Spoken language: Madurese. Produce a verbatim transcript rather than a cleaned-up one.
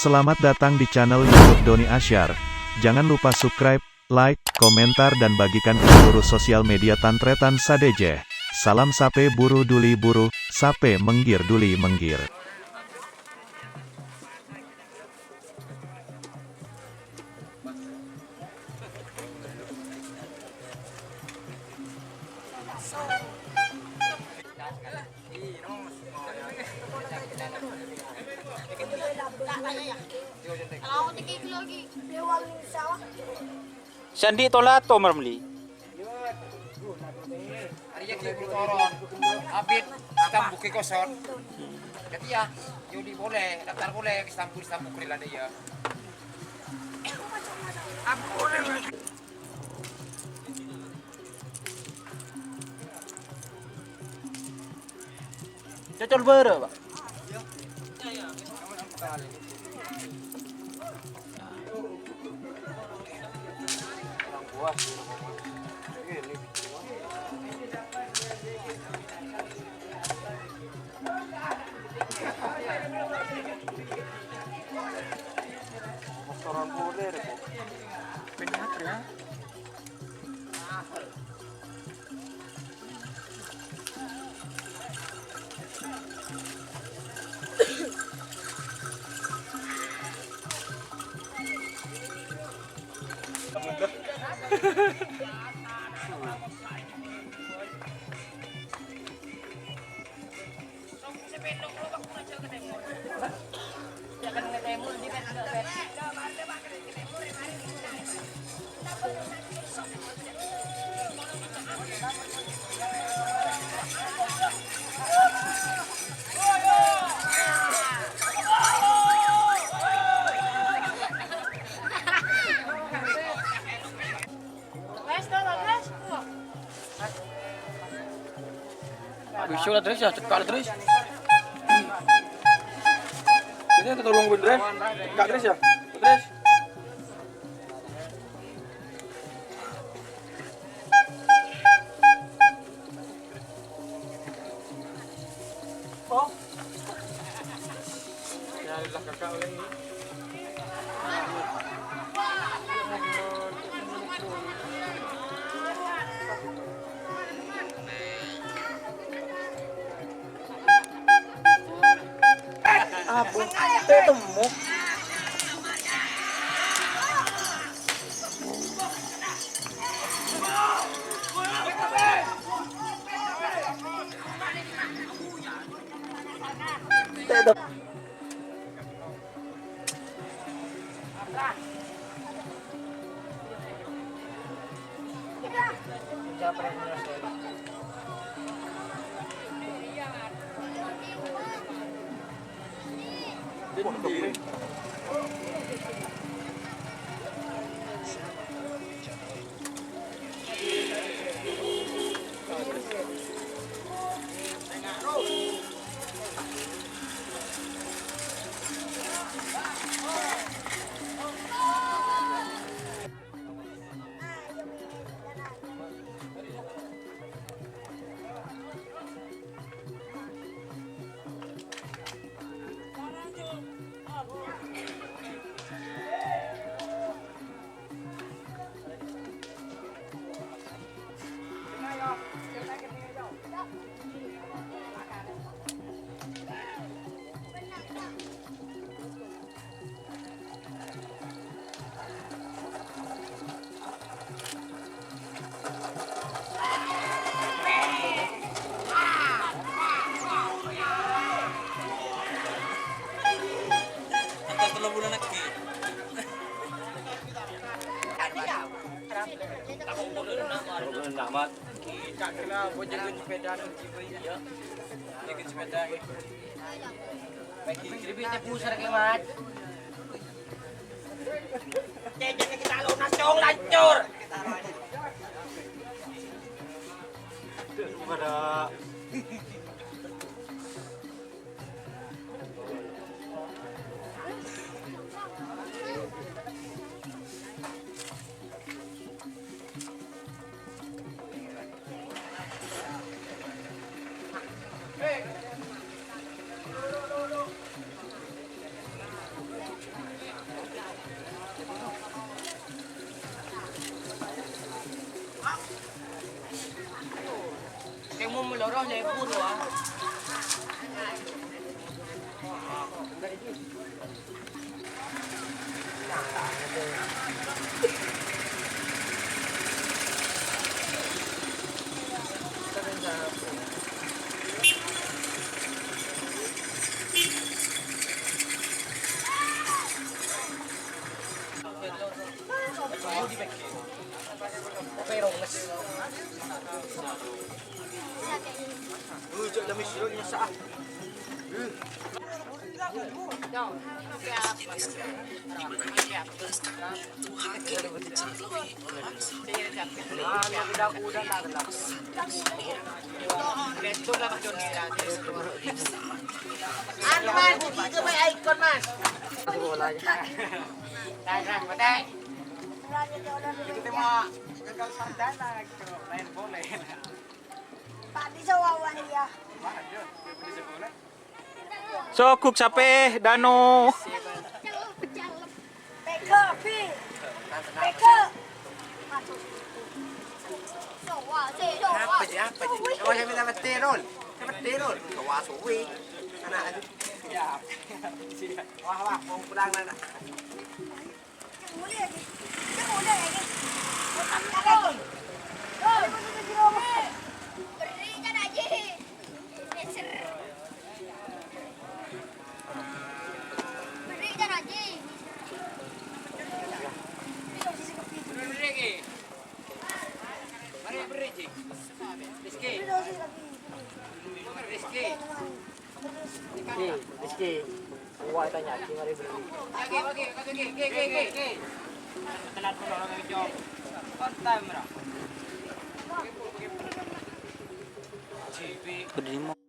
Selamat datang di channel YouTube Doni Asyar. Jangan lupa subscribe, like, komentar, dan bagikan ke seluruh sosial media tan-tarètan sadhâjâ. Salam sapè buru dhuli buru, sapè mèngghir dhuli mèngghir. Sè andi' tolato, Marmeli. Arèya ghi' toron. Abit tambuk ghi' kosong. Jadi ya, yodi polè, daftar polè, tambuk, tambuk rila dâ' iyâ. Cocol bârâ, Pak. Bisa lah, Dres, ya, cekak lah, Dres. Ini ketolong gue, Dres. Cekak, Dres, ya. Dres. Abu, tè temmo. Tè tem- Enggak, Mat. Kita kena boncengin sepeda dong, Jibril, ya. Boncengin sepeda. Bagi keripik teh pusar ke, Mat. Ceceknya kita lunas, cong, lancur. Pada Keng mo meloro nyai buru, ah. Anu, Mas, iki kowe ikon, Mas. Dagang, Pak. Itu tema gagal sarjana gitu, main bola. Pak, bisa wawan ya. Soguk sapè, Dano. Pega, Bi. Pega. Apa sih, apa sih? Oh, saya minta mati, Rul. Saya mati, Rul. Wah, suwi. Anak aja. Ya. Wah, wah, mau pulang, anak. Rizky, Rizky. Rizky, Rizky. Wah, tanya Rizky, mari beli. Telat, Bro. On time, Bro. Beli mo.